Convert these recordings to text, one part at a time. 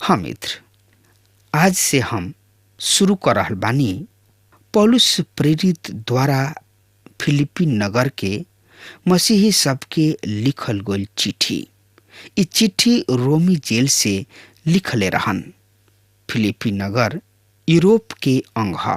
हाँ मित्र, आज से हम शुरू कर रहल बानी पौलुस प्रेरित द्वारा फिलिपी नगर के मसीही सबके लिखल गइल चिट्ठी। ई चिट्ठी रोमी जेल से लिखले रहन। फिलिपी नगर यूरोप के अंग ह।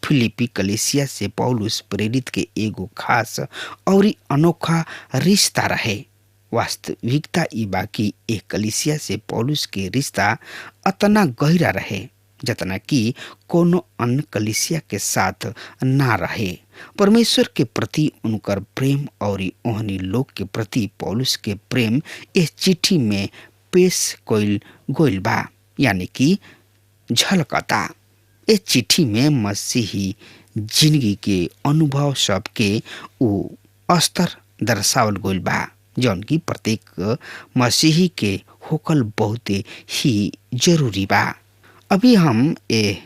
फिलिपी कलेसिया से पौलुस प्रेरित के एगो खास और अनोखा रिश्ता रहे। वास्तविकता ई बाकी एक कलिसिया से पौलुस के रिश्ता अतना गहरा रहे जतना कि कोनो अन्य कलिसिया के साथ ना रहे। परमेश्वर के प्रति उनकर प्रेम और ओहनी लोग के प्रति पौलुस के प्रेम इस चिट्ठी में पेश कइल गइल बा, यानी कि झलकता। इस चिट्ठी में मसीही जिंदगी के अनुभव सबके ऊ स्तर दर्शावल गइल बा जौन की प्रत्येक मसीही के होकल बहुत ही जरूरी बा। अभी हम ए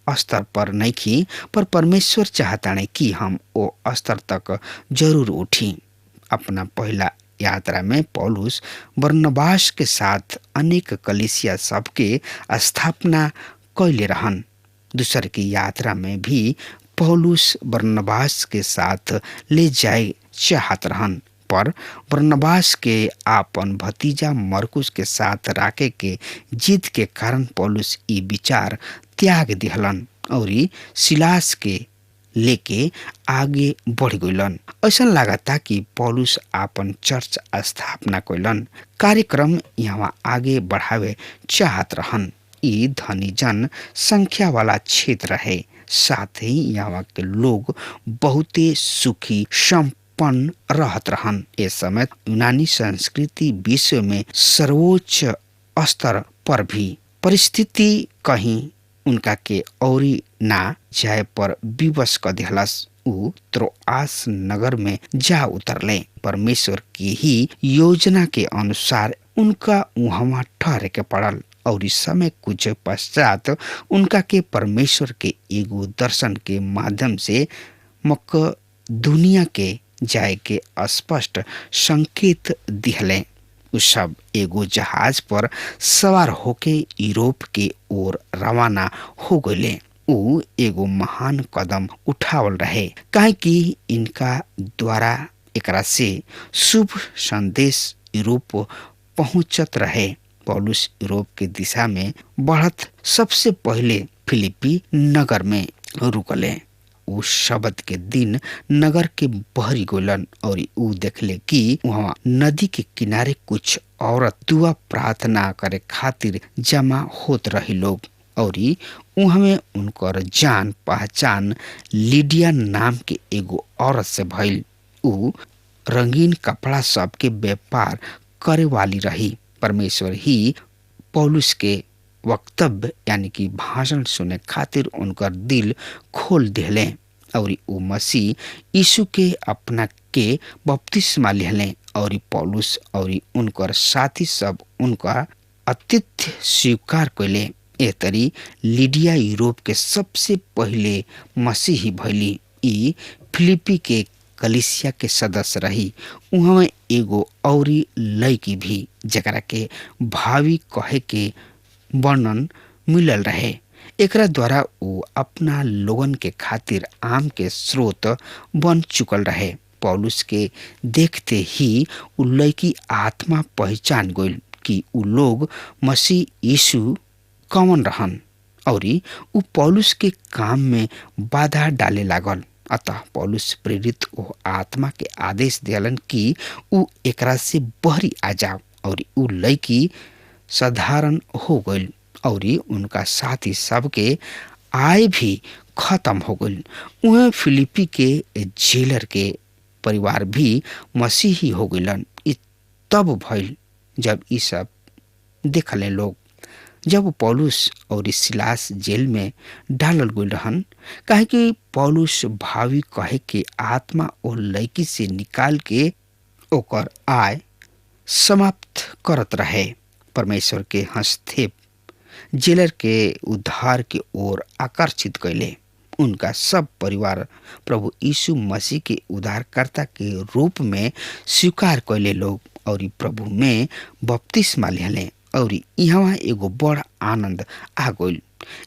स्तर पर नहीं खी, पर परमेश्वर चाहता नहीं कि हम ओ स्तर तक जरूर उठी। अपना पहला यात्रा में पौलुस बरनबास के साथ अनेक कलीसिया सबके स्थापना कैले रहन। दूसर की यात्रा में भी पौलुस बरनबास के साथ ले जाए चाहत रहन, पर बरनबास के आपन भतीजा मरकुस के साथ राखे के जिद के कारण पौलुस ई विचार त्याग दिहलन और सिलास के लेके आगे बढ़ गइलन। ऐसा लागता कि पौलुस आपन चर्च स्थापना कैलन कार्यक्रम यहाँ आगे बढ़ावे चाहत रहन। ई धनी जन संख्या वाला क्षेत्र है, साथ ही यहाँ के लोग बहुते सुखी संपन्न रहत रहन। इस समय यूनानी संस्कृति विश्व में सर्वोच्च स्तर पर भी परिस्थिति कहीं उनका के औरी ना जाए पर विवश क दिहलस। ऊ त्रोआस नगर में जा उतरले। परमेश्वर की ही योजना के अनुसार उनका वहां ठहरे के पड़ल और इस समय कुछ पश्चात उनका के परमेश्वर के एगो दर्शन के माध्यम से मकदूनिया के जाए के स्पष्ट संकेत दिहले। उ सब एगो जहाज पर सवार होके यूरोप के ओर रवाना हो गए। उ एगो महान कदम उठावल रहे, काहे कि इनका द्वारा एकरा से शुभ संदेश यूरोप पहुंचत रहे। पौलुस यूरोप के दिशा में बढ़त सबसे पहले फिलिपी नगर में रुकले। उ शब्द के दिन नगर के बहरी गोलन और उ देखले कि वहाँ नदी के किनारे कुछ औरत दुआ प्रार्थना करे खातिर जमा होत रही लोग और उहमे उनकर जान पहचान लीडिया नाम के एगो औरत से भइल। उ रंगीन कपड़ा सब के व्यापार करे वाली रही। परमेश्वर ही पौलुस के वक्तव्य यानी कि भाषण सुने खातिर उनकर दिल खोल दिले और उ मसीह यीशु के अपना के बपतिस्मा लिहले और पौलुस और उनकर साथी सब उनका आतिथ्य स्वीकार कैले। ए तरी लीडिया यूरोप के सबसे पहले मसीही भइली। ई फिलिपी के कलिसिया के सदस्य रही। उहाँ एगो औरी लड़की भी जकरा के भावी कहे के वर्णन मिलल रहे। एकरा द्वारा वो अपना लोगन के खातिर आम के स्रोत बन चुकल रहे। पौलुस के देखते ही उ लड़की आत्मा पहचान गइल कि उ लोग मसीह यीशु कौन रहन और उ पौलुस के काम में बाधा डाले लागल। अतः पौलुस प्रेरित ओ आत्मा के आदेश दियलन कि उ एकरा से बहरी आ जाओ और उ लड़की साधारण हो गइल और उनका साथी सबके आय भी खत्म हो गइल। उहे फिलिपी के जेलर के परिवार भी मसीही हो गइलन। तब भइल जब ई सब देखले लोग जब पौलुस और सिलास जेल में डालल गइल रहन, काहे कि पौलुस भावी कहे के आत्मा ओ लड़की से निकाल के ओकर आय समाप्त करत रहे। परमेश्वर के हस्तक्षेप जेलर के उद्धार के ओर आकर्षित कैले। उनका सब परिवार प्रभु यीशु मसीह के उद्धारकर्ता के रूप में स्वीकार कैले लोग और प्रभु में बपतिस्मा लिहले। और यहाँ एगो बड़ आनंद आ गइल।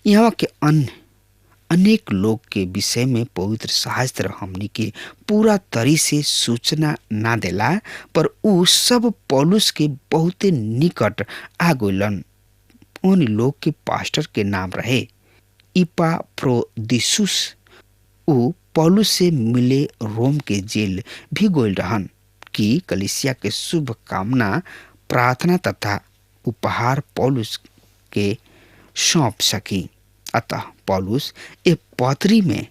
यहाँ के अन्य अनेक लोग के विषय में पवित्र शास्त्र हमनी के पूरा तरी से सूचना ना देला, पर ऊ सब पौलुस के बहुते निकट आ गइलन। उन लोग के पास्टर के नाम रहे इपाफ्रोदिसुस। ऊ पौलुस से मिले रोम के जेल भी गइल रहन कि कलिसिया के शुभ कामना, प्रार्थना तथा उपहार पौलुस के सौंप सकी। अतः पौलुस ए पत्री में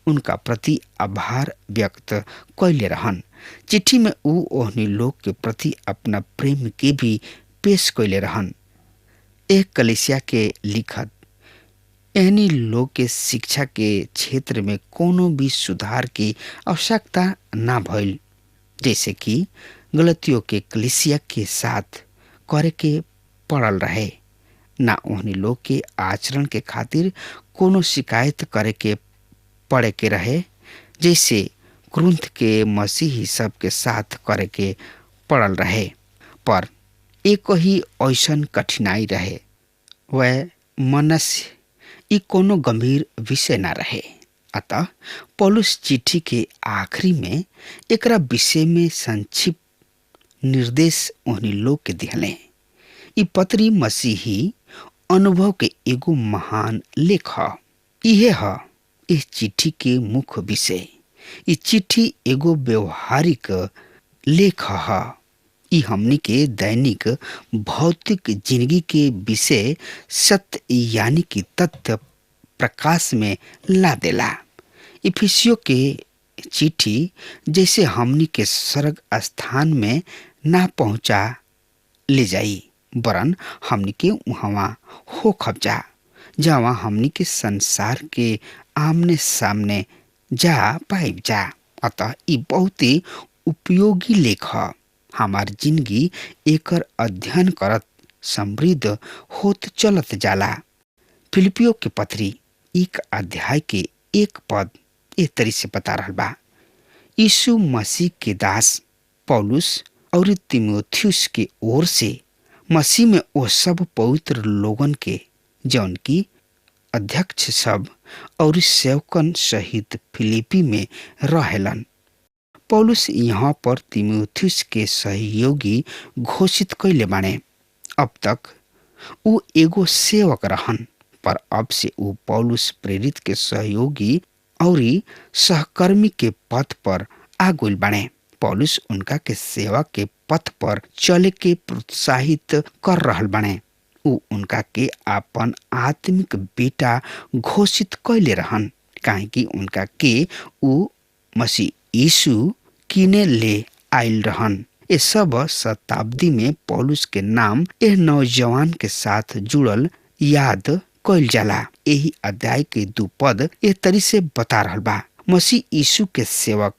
उनका प्रति आभार व्यक्त कैले रहन। चिट्ठी में ऊ ओहनी लोग के प्रति अपना प्रेम के भी पेश कैले रहन। एक कलिसिया के लिखत एहनी लोग के शिक्षा के क्षेत्र में कोनो भी सुधार की आवश्यकता ना भइल, जैसे कि गलतियों के कलिसिया के साथ करे के पड़ल रहे। ना ओहनी लोग के आचरण के खातिर कोनो शिकायत करे के पड़े के रहे, जैसे क्रुंथ के मसीही सब के साथ करे के पड़ल रहे। पर एक ही ऐसन कठिनाई रहे, वह मनस्य ई कोनो गंभीर विषय ना रहे। अतः पौलुस चिट्ठी के आखिरी में एकरा विषय में संक्षिप्त निर्देश ओहनी लोग के दिहले। ई पत्री मसीही अनुभव के एगो महान लेख ह। इहे ह इस चिट्ठी के मुख्य विषय। ई चिट्ठी एगो व्यवहारिक लेख ह। ई हमनी के दैनिक भौतिक जिंदगी के विषय सत्य यानी कि तथ्य प्रकाश में ला देला। इफिसियो के चिट्ठी जैसे हमनी के स्वर्ग स्थान में ना पहुंचा ले जाई, वरन हमनी के वहाँ हो खबजा जहाँ हमनी के संसार के आमने सामने जा पाइब जा। अतः ई बहुत ही उपयोगी लेख ह। हमार जिंदगी एकर अध्ययन करत समृद्ध होत चलत जाला। फिलिपियो के पत्री 1 अध्याय के 1 पद ए तरी से बता रहल बा। यीशु मसीह के दास पौलुस और तिमोथियुस के ओर से मसीह में वो सब पवित्र लोगन के जौन की अध्यक्ष सब और सेवकन सहित फिलिपी में रहेलन। पौलुस यहाँ पर तिमोथियुस के सहयोगी घोषित कैले बाने। अब तक ऊ एगो सेवक रहन, पर अब से ऊ पौलुस प्रेरित के सहयोगी और सहकर्मी के पद पर आ गइल बाने। पौलुस उनका के सेवा के पथ पर चले के प्रोत्साहित कर रहल बाने। ऊ उनका के आपन आत्मिक बेटा घोषित कैले रहन, काहे कि उनका के ऊ मसीह यीशु किने ले आयल रहन। ये सब शताब्दी में पौलुस के नाम एह नौजवान के साथ जुड़ल याद कैल जाला। यही अध्याय के 2 पद एह तरी से बता रहल बा। मसीह यीशु के सेवक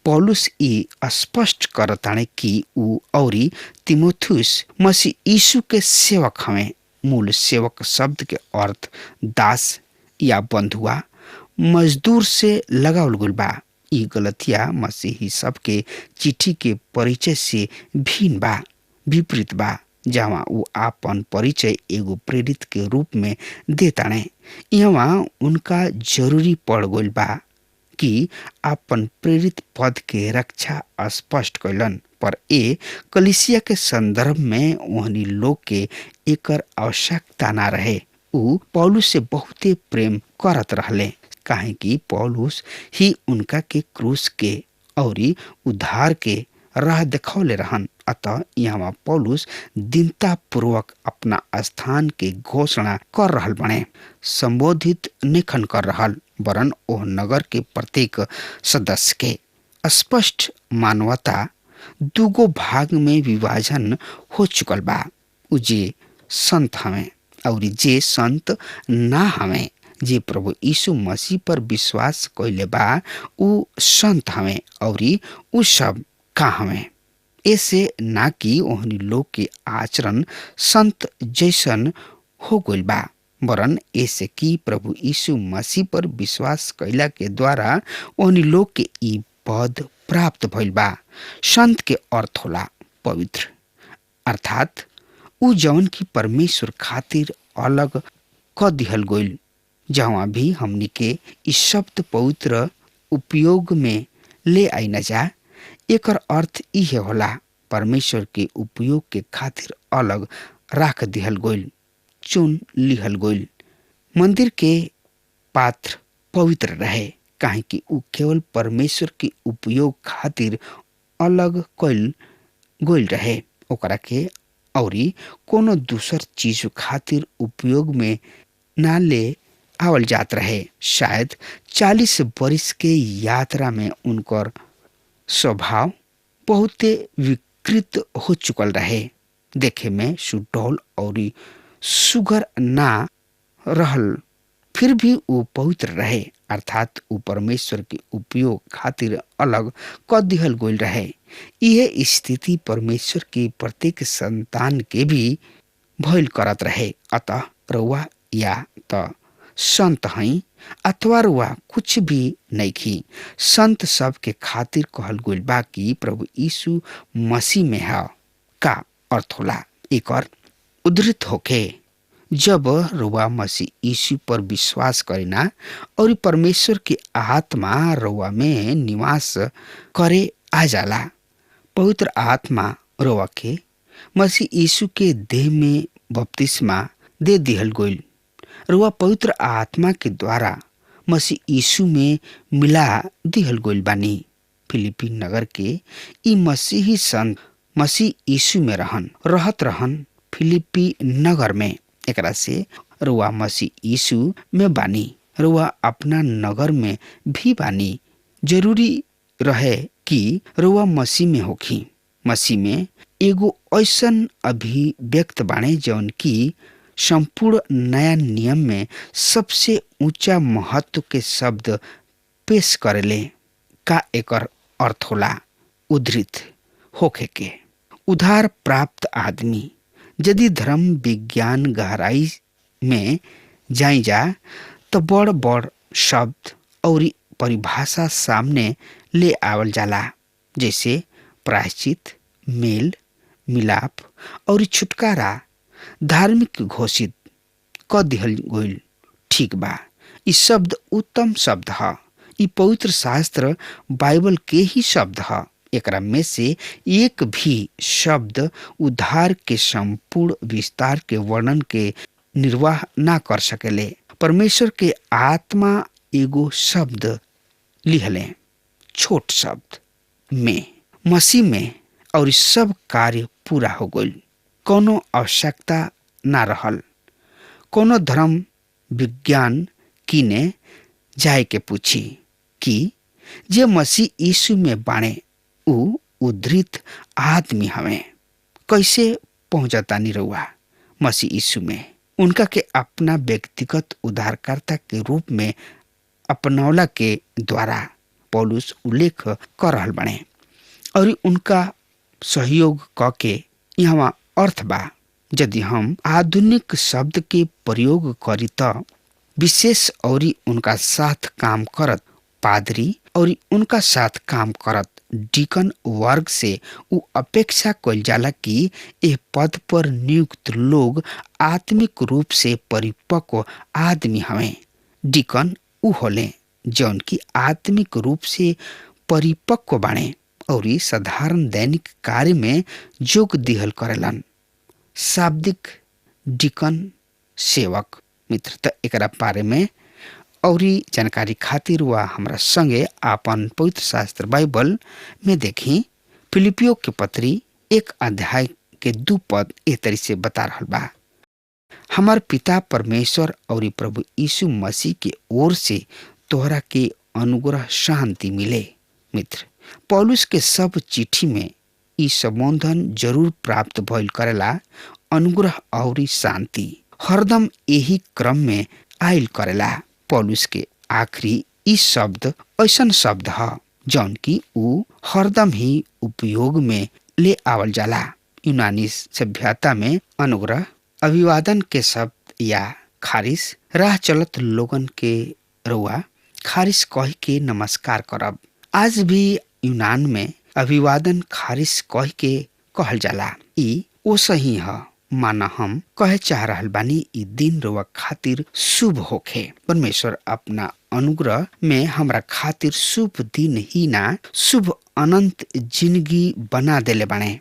पौलुस ई स्पष्ट करताने कि ऊ औरी तिमोथियुस मसीह यीशु के सेवक हवें। मूल सेवक शब्द के अर्थ दास या बंधुआ मजदूर से लगावल गइल बा। ई गलतिया मसीही सबके चिट्ठी के परिचय से भिन्न बा, विपरीत बा, जहाँ ऊ आपन परिचय एगो प्रेरित के रूप में देताने। यहाँ उनका जरूरी पड़ गइल बा कि आपन प्रेरित पद के रक्षा स्पष्ट कैलन, पर ए कलिसिया के संदर्भ में ओहनी लोग के एकर आवश्यकता ना रहे। ऊ पौलुस से बहुते प्रेम करत रहले, काहे कि पौलुस ही उनका के क्रूस के औरी उद्धार के राह देखौले रहन। अतः यहाँ पौलुस दीनता पूर्वक अपना स्थान के घोषणा कर रहल बने, संबोधित निखन कर रहल, वरन ओह नगर के प्रत्येक सदस्य के। स्पष्ट मानवता दूगो भाग में विभाजन हो चुकल बा। उ जे संत हवें और जे संत ना हवें। जे प्रभु यीशु मसीह पर विश्वास कैले बा उ संत हवें और उ सब का हवें। ऐसे ना कि ओहनी लोग के आचरण संत जैसन हो गइल बा, वरन ऐसे कि प्रभु यीशु मसीह पर विश्वास कैला के द्वारा ओहनी लोग के ई पद प्राप्त भइल बा। संत के अर्थ होला पवित्र, अर्थात उ जवन की परमेश्वर खातिर अलग क दिहल गइल। जहाँ भी हमनी के इस शब्द पवित्र उपयोग में ले आई न जा, एकर अर्थ इहे होला परमेश्वर के उपयोग के खातिर अलग राख दिहल गइल, चुन लिहल गइल। मंदिर के पात्र पवित्र रहे, काहे कि उ केवल परमेश्वर के उपयोग खातिर अलग कइल गइल रहे। ओकरा के औरी कोनो दूसर चीज खातिर उपयोग में ना ले आवल जात रहे। शायद 40 बरिस के यात्रा में उनकर स्वभाव बहुते विकृत हो चुकल रहे। देखे में सुडौल और सुगर ना रहल, फिर भी वो पवित्र रहे, अर्थात उ परमेश्वर के उपयोग खातिर अलग क दिहल गइल रहे। यह स्थिति परमेश्वर के प्रत्येक संतान के भी भइल करत रहे। अतः रउआ या त संत हई अथवा रुआ कुछ भी नइखी। संत सब के खातिर कहल गइल बा कि प्रभु यीशु मसीह में है का अर्थ होला एकर उद्धृत होके। जब रुआ मसीह यीशु पर विश्वास करेना और परमेश्वर के आत्मा रुआ में निवास करे आ जाला, पवित्र आत्मा रुआ के मसीह यीशु के देह में बपतिस्मा दे दिहल गइल। रुआ पवित्र आत्मा के द्वारा मसीह यीशु में मिला दिहल गइल बानी। फिलिपी नगर के ई मसीही संत मसीह यीशु में रहन रहत रहन फिलिपी नगर में। एकरा से रुआ मसीह यीशु में बानी, रुआ अपना नगर में भी बानी। जरूरी रहे कि रुआ मसीह में होखी। मसीह में एगो ऐसन अभिव्यक्त बाणे जौन की संपूर्ण नया नियम में सबसे ऊंचा महत्व के शब्द पेश करेले। का एकर अर्थ होला उद्धृत होखे के। उधार प्राप्त आदमी यदि धर्म विज्ञान गहराई में जाई जा तो बड़ बड़ शब्द और परिभाषा सामने ले आवल जाला, जैसे प्रायश्चित, मेल मिलाप और छुटकारा। धार्मिक घोषित क दिहल गइल। ठीक बा, ई शब्द उत्तम शब्द ह। ई पवित्र शास्त्र बाइबल के ही शब्द ह। एकरा में से एक भी शब्द उद्धार के संपूर्ण विस्तार के वर्णन के निर्वाह ना कर सकेले। परमेश्वर के आत्मा एगो शब्द लिहले, छोट शब्द में मसीह में, और सब कार्य पूरा हो गइल। कोनो आवश्यकता ना रहल कोनो धर्म विज्ञान किने जाए के पूछी कि जे मसीह यीशु में बाणे उ उद्धृत आदमी हवे, कैसे पहुंचता रउआ मसीह यीशु में? उनका के अपना व्यक्तिगत उद्धारकर्ता के रूप में अपनौला के द्वारा पौलुस उल्लेख कर रहल बने और उनका सहयोग क के यहाँ अर्थ बा। यदि हम आधुनिक शब्द के प्रयोग करी त विशेष और उनका साथ काम करत पादरी और उनका साथ काम करत डीकन वर्ग से उ अपेक्षा कइल जाला कि एह पद पर नियुक्त लोग आत्मिक रूप से परिपक्व आदमी हवें। डीकन उ होले जौन की आत्मिक रूप से परिपक्व बाणे और साधारण दैनिक कार्य में जोग दिहल करेलन। शाब्दिक डीकन सेवक मित्र त एकरा बारे में और जानकारी खातिर वा हमरा संगे आपन पवित्र शास्त्र बाइबल में देखी। फिलिपियो के पत्री 1 अध्याय के 2 पद ए तरी से बता रहल बा। हमार पिता परमेश्वर और प्रभु यीशु मसीह के ओर से तोहरा के अनुग्रह शांति मिले। मित्र, पौलुस के सब चिट्ठी में ई संबोधन जरूर प्राप्त भइल करेला, अनुग्रह और शांति हरदम यही क्रम में आयल करेला। पौलुस के आखिरी ई शब्द ऐसन शब्द ह जौन की ऊ हरदम ही उपयोग में ले आवल जाला। यूनानी सभ्यता में अनुग्रह अभिवादन के शब्द या खारिस, राह चलत लोगन के रुआ खारिस कह के नमस्कार करब। आज भी यूनान में अभिवादन खारिस कह के कहल जाला। ई ओ सही ह माना हम कहे चाह रहल बानी ई दिन रोवा खातिर शुभ होखे। परमेश्वर अपना अनुग्रह में हमरा खातिर शुभ दिन ही ना शुभ अनंत जिंदगी बना देले बाणे।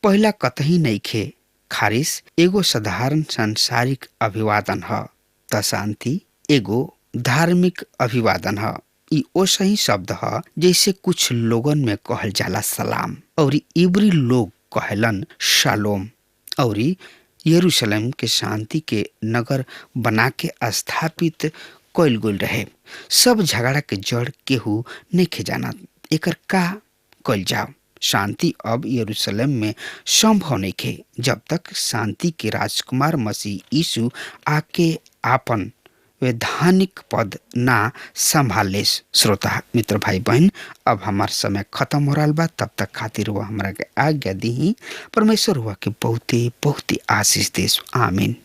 पहला कतही नइखे खारिस एगो साधारण सांसारिक अभिवादन ह त शांति एगो धार्मिक अभिवादन ह। ई ओसही शब्द ह जैसे कुछ लोगन में कहल जाला सलाम, और इब्री लोग कहलन शालोम, और यरूशलेम के शांति के नगर बना के स्थापित कइल गेल रहे। सब झगड़ा के जड़ केहू नइखे जानत। एकर का कइल जाओ? शांति अब यरूशलेम में संभव नइखे जब तक शांति के राजकुमार मसीह यीशु आके आपन वैधानिक पद ना संभाल। श्रोता मित्र भाई बहन, अब हमार समय खत्म हो रहा बा। तब तक खातिर वह हमरा के आज्ञा दी। परमेश्वर हुआ के बहुते बहुते आशीष देश। आमीन।